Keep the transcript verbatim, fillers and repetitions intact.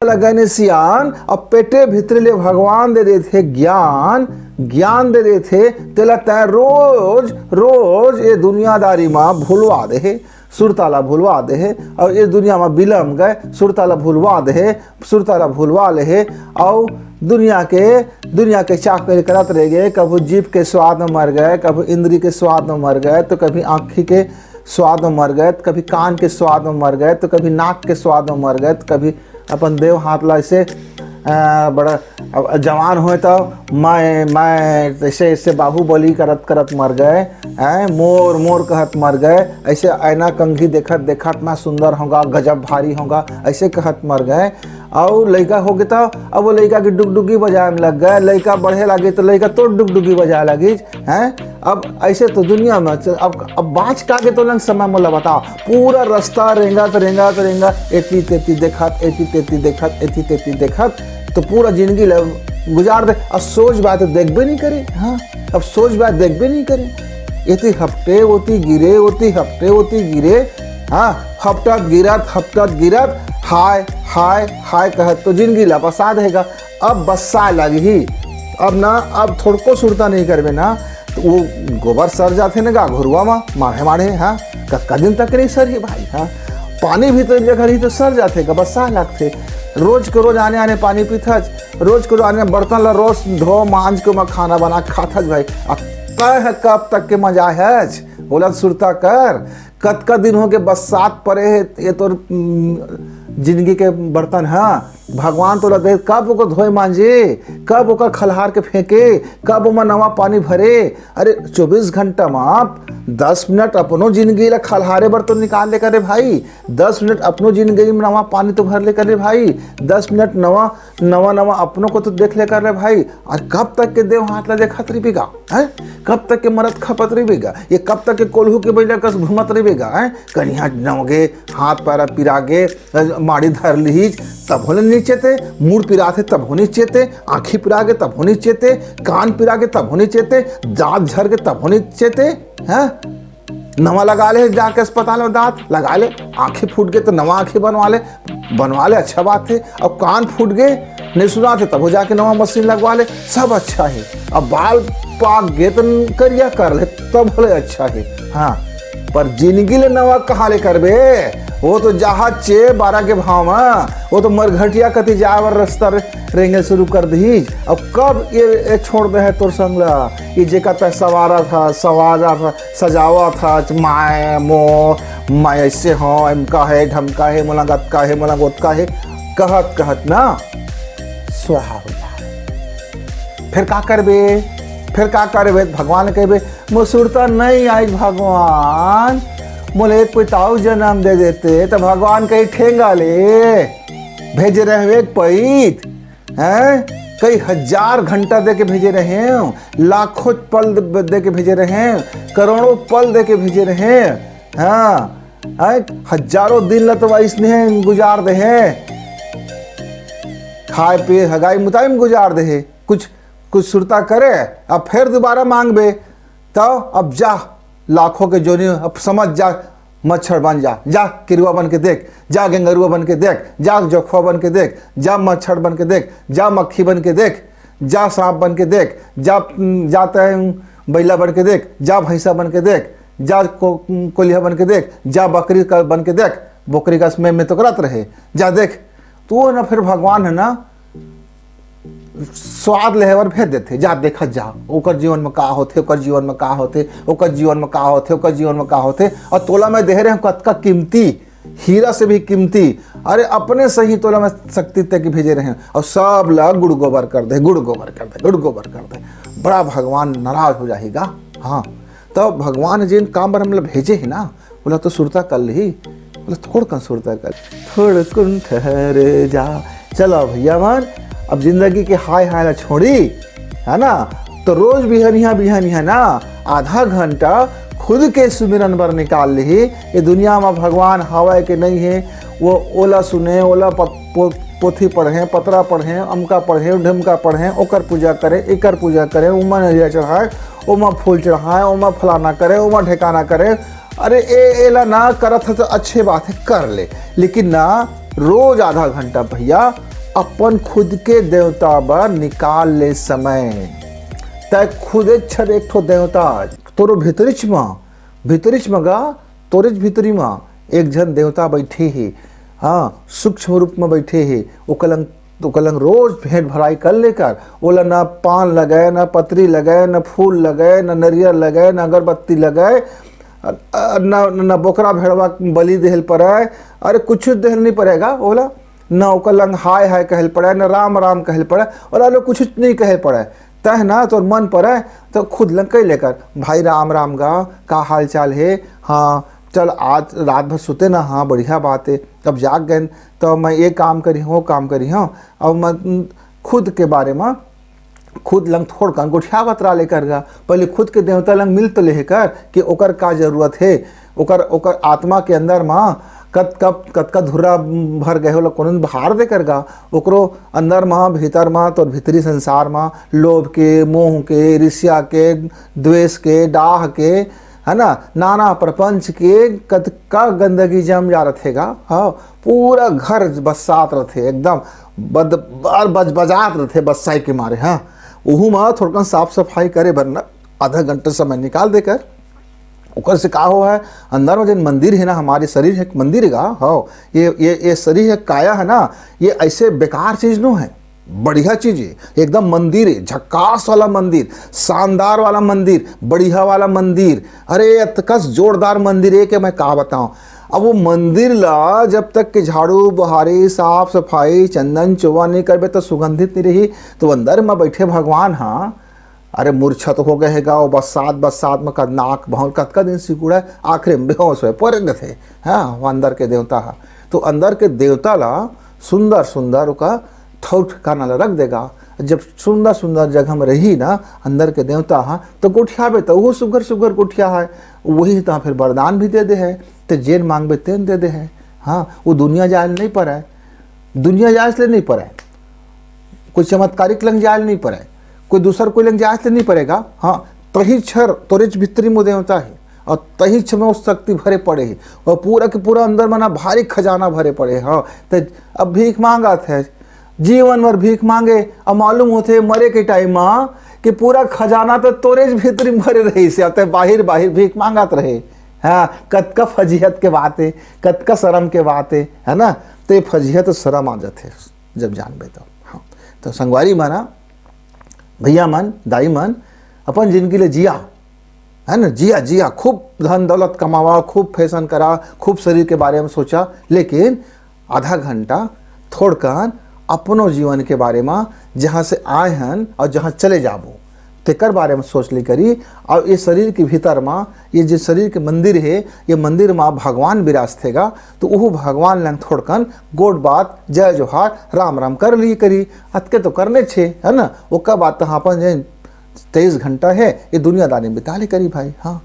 लगने सियान, अब पेटे भीतरी ले भगवान दे देथे ज्ञान, ज्ञान दे देथे, तेला तैं रोज रोज ये दुनियादारी मा भुलवा दे हे, सुरता ला भुलवा दे हे, अउ ये दुनिया मा बिलम गए, सुरता ला भुलवा दे हे, सुरता ला भुलवा ले हे, अउ दुनिया के, दुनिया के चाकरी करत रह गए, कभू जीभ के स्वाद में मर गए, कभू इंद्री के स्वाद में मर गए, तो कभी आँखी के स्वाद में मर गए, तो कभी कान के स्वाद में मर गए, तो कभी नाक के स्वाद में मर गए, तो कभी अपन देव हाथ ला ऐसे, अ, बड़ा, अब जवान होए तो मैं, मैं ऐसे, ऐसे बाहुबली करत, करत मर गए, हैं, मोर, मोर कहत मर गए, ऐसे ऐना कंघी देखत, देखत मैं सुंदर होगा, गजब भारी होगा, ऐसे कहत मर गए। अउ लइका होगे तो अब वो लइका के डुगडुगी बजाए में लग गए, लइका बढ़े लागे तो लइका तो डुगडुगी बजाए लागिस, हैं। अब ऐसे तो दुनिया में च-, अब, अब बाँच का के तो लंग समय मोला बताओ, पूरा रास्ता रेंगत, रेंगत, रेंगत, एती तेती देखत, एती तेती देखत, एती तेती देखत, तो पूरा जिंदगी ल गुजार दे। अब सोच बात देखबे नहीं करे, हाँ, अब सोच बात देखबे नहीं करे। एती हपटे, ओती गिरे, ओती हपटे, ओती गिरे, हाँ, हपटत गिरत, हपटत गिरत, हाय, हाय, हाय कहत तो जिंदगी ला बसा देगा। अब बस्सा लगही, अब ना, अब थोड़को सुरता नहीं करबे ना, तो वो गोबर सर जाथे ना गा घुरुआ मा, माढ़े माढ़े, हाँ, कतका दिन तक नहीं सरही भाई, हाँ, पानी भी तो एक जगह रही तो सर जाथे गा, बस्सा लगथे। रोज के रोज आने आने पानी पीथच, रोज के रोज आने बर्तन ला रोज धो मांज के ओमा खाना बना के खाथच भाई। अब तय है कब तक के मजा है, बोला सुरता कर, कतका दिन हो के बस्सात परे हे ये तोर, उम, जिंदगी के बर्तन ह। भगवान तोला दे, कब ओकर धोए मांजे, कब ओकर खलहार के फेंके, कब ओमा नवा पानी भरे। अरे चौबीस घंटा में आप दस मिनट अपनो जिंदगी ला खलहारे बर तो निकाल ले करे भाई, दस मिनट अपनो जिंदगी में नवा पानी तो भर ले करे भाई, दस मिनट नवा, नवा, नवा अपनो को तो देख ले कर ले भाई। और कब तक के देव हाथ ला देखत रहिबे गा, हैं? कब तक के मरत खपत रहिबे गा? ये कब तक के कोल्हू के बैला कस घूमत रहिबे गा, हैं? कनिहा नवगे, हाथ पैरा पिरागे, माड़ी धर लिहिच, तभो ले नीचे ते, मुड़ पिराथे तभो नीचे ते, आँखी पिरागे तभो नीचे ते, कान पिरागे तभो नीचे ते, दाँत झर के तभो नीचे ते, हैं? नवा लगा ले जाके अस्पताल में दाँत लगा ले, आँखी फूट गए तो नवा आँखी बनवा ले, बनवा ले, अच्छा बात है। अब कान फूट गए, नहीं सुनाथे, तब हो जाके नवा मशीन लगवा ले, सब अच्छा है। अब बाल पाक गए तो करिया कर ले, तब बोले अच्छा है। हाँ, पर जिंदगी ले नवा कहाँ ले करबे? वो तो जहाज चे बारह के भाव में, वो तो मरघटिया कति जाए बर रास्ता रे-, रेंगे शुरू कर दीज। अब कब ये, ये छोड़ दे है तोर संग ला? ये जेकर तय सवारा था, सवारा था, सजावा था, मैं, मो, मैं ऐसे हूँ, एमका है, ढमका है, मोला गतका है, मोला गोतका है, कहत, कहत ना स्वाहा हो जा। फिर का करबे? फिर का करबे? भगवान कहबे, "मोर सुरता नहीं आई भगवान, मोले एक पिताऊ जन्म दे देते।" तो भगवान कही, "ठेंगा ले, भेजे रहवे एक पईत, हैं? कई हजार घंटा दे के भेजे रहे, लाखों पल दे, दे के भेजे रहे, करोड़ों पल दे के भेजे रहे, हाँ, हैं? हजारों दिन ला तो अइसने गुजार दे हैं, खाए पिए, हगाई मुताई में गुजार दे है, कुछ, कुछ सुरता करे, अब फिर दोबारा मांगबे, तो अब जा, लाखों के जोनी, अब समझ जा, मच्छर बन जा, जा किरुआ बन के देख, जा गेंगरुआ बन के देख, जा जोखवा बन के देख, जा मच्छर बन के देख, जा मक्खी बन के देख, जा सांप बन के देख, जा, जा तैं बैला बन के देख, जा भैंसा बन के देख, जा को-, कोलिहा बन के देख, जा बकरी का बन के देख, बोकरी का में, में तो करत रहे, जा देख। तो ना फिर भगवान है ना, स्वाद लेहे बर भेज देथे, जा देखत जा, ओकर जीवन में का होथे, ओकर जीवन में का होथे, ओकर जीवन में का होथे, ओकर जीवन में का होथे। और तोला मैं देहे रहे हूँ कतका कीमती, हीरा से भी कीमती, अरे अपने सही तोला मैं शक्ति तक भेजे रहे हूँ, और सब ला गुड़ गोबर कर दे, गुड़ गोबर कर दे, गुड़ गोबर कर दे। बड़ा भगवान नाराज हो जाएगा। हाँ, तो भगवान जिन काम बर हमला भेजे है ना, बोला तो सुरता कर ली, बोला थोड़कन सुरता कर, थोड़कुन ठहर जा। चलो भैया मन, अब जिंदगी के हाय हाय ला छोड़ी, है ना? तो रोज बिहनिया, बिहनिया ना आधा घंटा खुद के सुमिरन बर निकाल ली। ये दुनिया में भगवान हवय के नहीं है, वो ओला सुने, ओला प-, पो-, पोथी पढ़े, पतरा पढ़े, अमका पढ़े, ढमका पढ़े, ओकर पूजा करे, एकर पूजा करे, उमा नरिया चढ़ाए, ओमा फूल चढ़ाए, ओमा फलाना करे, ओमा ढेकाना करे। अरे ए, एला ना करत है तो अच्छे बात है, कर ले, लेकिन ना रोज आधा घंटा भैया अपन खुद के देवता बर निकाल ले समय। तै खुदे छर एक ठो देवता, तोरो भीतरिच म, भीतरिच म गा, तोरिच भीतरी म एक झन देवता बइठे हे। हाँ, सूक्ष्म रूप म बइठे हे। ओकर लंग, ओकर लंग रोज भेंट भराई कर लेकर, ओला न पान लगय, न पतरी लगय, न फूल लगय, न नरियर लगय, न अगरबत्ती लगय, अ, अ, न, न बोकरा भेड़वा बलि देहल परय। अरे, कुछु देहल नहीं परेगा ओला। न ओकर लंग हाय हाय कहल पड़े, न राम राम कहल पड़े, ओला लो कुछ नहीं कहल पड़े। तह ना तोर मन पड़े तो खुद लंग कह लेकर, "भाई राम राम गा, का हाल चाल हे? हाँ, चल आज रात भर सुते ना, हाँ बढ़िया बात है, अब जाग गए तो मैं ये काम करी हूँ, वो काम करी हूँ।" अब मैं खुद के बारे में खुद लंग थोड़कन गोठियावत रह लेकर गा। पहले खुद के देवता लंग मिल तो लेहे कर कि ओकर का जरूरत हे, ओकर, ओकर आत्मा के अंदर मा कत-, कब, कतका धुर्रा भर गए होला, कोनो दिन बहार दे कर गा। ओकरो अंदर मा, भीतर मा, तोर भीतरी संसार मा लोभ के, मोह के, ईर्ष्या के, द्वेष के, डाह के, है ना, नाना प्रपंच के कतका गंदगी जम जा रथे गा। हाँ, पूरा घर बसात रथे, एकदम बद-, बर-, बजबजात रथे बस्साई के मारे। हाँ, उहू मा थोड़कन साफ सफाई करे बर ना आधा घंटा समय निकाल देकर। ओकर से का हो है, अंदर में जन मंदिर है ना, हमारे शरीर है एक मंदिर गा। हाँ, ये, ये, ये शरीर है, काया है ना, ये ऐसे बेकार चीज नो है, बढ़िया चीज है, एकदम मंदिर है, झक्कास वाला मंदिर, शानदार वाला मंदिर, बढ़िया वाला मंदिर। अरे अतकस जोरदार मंदिर है कि मैं का बताऊं। अब वो मंदिर ला जब तक के झाड़ू बुहारी, साफ सफाई, चंदन चोवा नहीं करबे तो सुगंधित नहीं रही। तो अंदर में बैठे भगवान, हाँ, अरे मूर्छा तो हो गए है गा, वो बस्सात, बस्सात में कद नाक भौं कतका दिन सिकुड़ा है, आखिरी में बेहोश होए पड़ गए थे। हाँ, वो अंदर के देवता है। तो अंदर के देवता ला सुंदर सुंदर ओका ठौर ठिकाना ला रख देगा। जब सुंदर सुंदर जगह में रही ना अंदर के देवता हा, तो गोठियाबे तो वो सुघर सुघर गोठिया है, वही तो फिर वरदान भी दे दे है। तो जेन मांगबे तेन दे दे है। हाँ, वो दुनिया जाए नहीं पड़े, दुनिया जाए से नहीं पड़े, कोई चमत्कारिक लंग जाए नहीं पड़े, कोई दूसर कोई लंग जाए से नहीं पड़ेगा। हाँ, तही छर तोरेच भीतरी में देवता है और तही छ में वो शक्ति भरे पड़े है और पूरा के पूरा अंदर मना भारी खजाना भरे पड़े है। हाँ, तो अब भीख मांगत है, जीवन भर भीख मांगे, अब मालूम होथे मरे के टाइम मा कि पूरा खजाना तो तोरेच भीतरी में भरे रही से, अब ते बाहिर बाहिर भीख मांगत रहे। हाँ, कतका फजीहत के बात है, कतका शर्म के बात है, है ना? तो ये फजीहत शर्म आ जाथे जब जानबे तो। हाँ, तो संगवारी माना, भैया मन, दाई मन, अपन जिंदगी ले जिया, है ना, जिया, जिया, खूब धन दौलत कमावा, खूब फैशन करा, खूब शरीर के बारे में सोचा, लेकिन आधा घंटा थोड़कन अपनो जीवन के बारे में, जहाँ से आए हन और जहाँ चले जाबो, तेकर बारे में सोच ले करी। और ये शरीर के भीतर में, ये जो शरीर के मंदिर है, ये मंदिर में भगवान विराजथे गा, तो उहू भगवान लंग थोड़कन गोड बात, जय जोहार, राम राम कर ली करी। अतके तो करने छे, है ना? ओकर बाद तो अपन जे तेईस घंटा है, ये दुनियादारी में बिता ले करी भाई। हाँ,